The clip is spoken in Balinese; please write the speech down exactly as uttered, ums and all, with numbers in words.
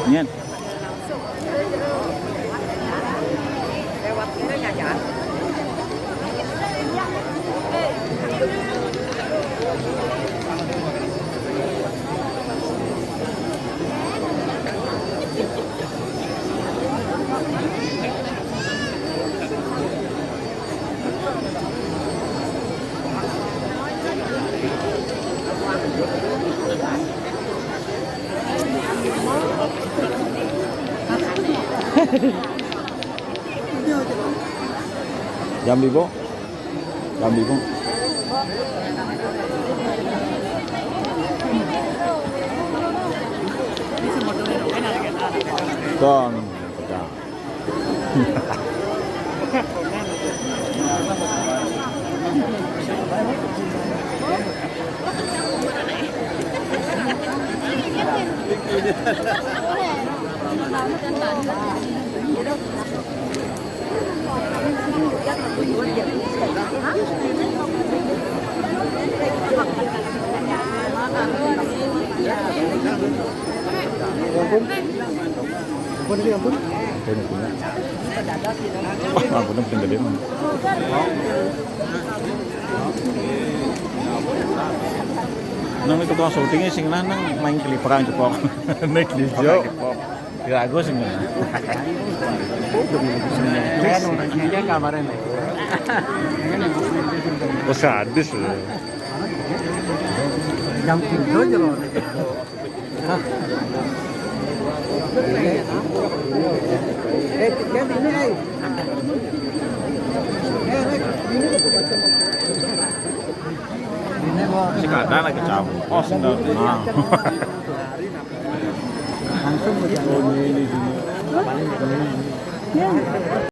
Nyen. Jam lima. Jam lima. Ton, pecah. Ampun, ampun, ampun. Ampun, ampun. Wah, ampun, ampun, gede, man. Nang itu tukang syutingnya sing lanang main keliparan cepok. Naik dijo. Kira aku sing. Saya nonton kamarnya. Oh, sadis loh. Yang pintu aja loh. Eh, tiga ini, eh. Eh, Rek, ini. Ini, Bos. Si kadang lagi campur. Oh, sendal. Nah. Langsung ke jalan. Oh, ini, ini, ini. Ya.